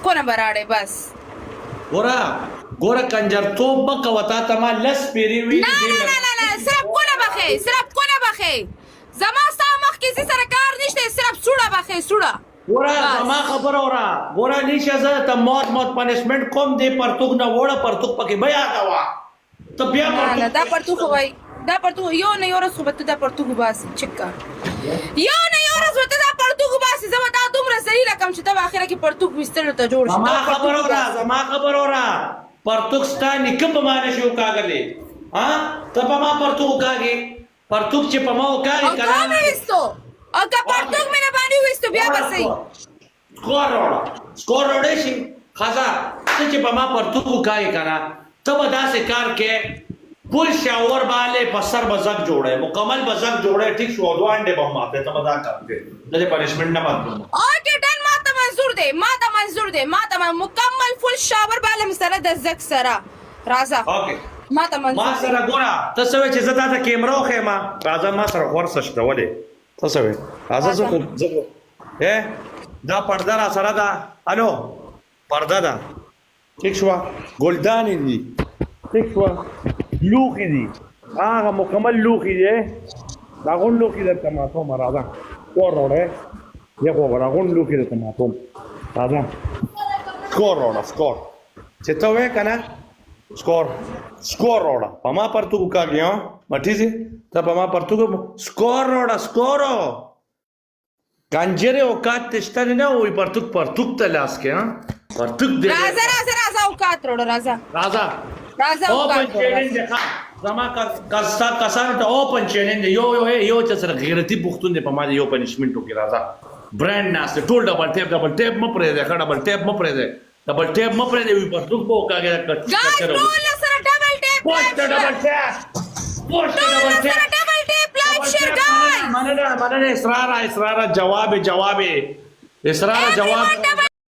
کونه به راړې بس. ګوره ګوره کنجر توب مه کوه تا ته ما لس پیرې ویلي نه دې نه نه نه نه صرف کونه بخې صرف کونه بخې زما ستا مخ کې څه سره کار نشته صرف سوړه بخې سوړه. ګوره بس. زما خبره اوره ګوره نیشه زه ته موت موت پنشمنټ کوم دې پرتوګ نه وړه پرتوګ پکې مه یادوه ته بیا نه نه پرتوګ دا پرتوګ خو وای دا پرتوګ یو نه یو ورځ خو به ته دا پرتوګ وباسې چک کا یو نه یو ورځ به ته دا پرتوګ وباسې زه به تا دومره ذلیله کړم چې ته به اخره کې پرتوګ ویستلو ته جوړ شې زما ته به پرتوګ خبره اوره وباسې. زما خبره اوره پرتوګ ستا نیکه په ما نشي وکاږلی ها ته په ما پرتوګ وکاږې پرتوګ چې په ما وکاږې او که که نه مې ویستو او که پرتوګ مې نه باندې ویستو بیا به څه سکور راوړه سکور راوړی شي خزه ته چې په ما پرتوګ وکاږې که نه ته به داسې کار کې فل شاور باندې په سر به زګ جوړې مکمل به زګ جوړې ټیک شو او دوه انډې به ماته ته به دا کار کوې زه دې پنشمنټ نه ماتوم. اوکې ډن ماته منظور دی ماته منظور دی ماته مکمل فل شاور بالم سره د زګ سره راځه اوکې ماته ما منظور دی. سره ګوره ته څه وې چې زه تاته کیمره وښیم راځه ما سره خو هر څه شته ولې ته څه وې راځه زه خو زه خو دا پرده را سره ده الو پرده ده ټیک شوه ګلدانې دي ټیک شوه لوښي دي هغه مکمل لوښي دي دا غون لوښي درته ماتوم راځه کور راوړی یو خو دا غون لوښي درته ماتوم راځه سکور راوړه سکور چې ته وې که نه سکور سکور راوړه په ما پرتوګ وکاږي ها مټیزې ته په ما پرتوګ سکور راوړه سکور کنجرې اوقات ته شته نه وي پرتوک پرتوک ته لاس کې ها پرتوک دې راځه راځه راځه اوقات وروړه راځه راځه راځه اوپن اوقات وروړه چیلنج دی ښه زما کسا کسانو ته اوپن چیلنج دی یو یو یو چې سره غیرتی پښتون دی په ما دی یو پنشمنټ وکړي راځه برانډ ناست ټول ډبل ټیپ ډبل ټیپ مه پرېږدی ښه ډبل ټیپ مه پرېږدی ډبل ټیپ مه پرېږدی وي پرتوک به وکاږي ګایز ټول سره ډبل ټیپ پوش ته ډبل ټیپ پوش ته ټول ډبل سره ټیپ ډبل ټیپ لایک شیر ګایز مننه مننه اسرار اسرار جواب جواب اسرار جواب ایوریون ډبل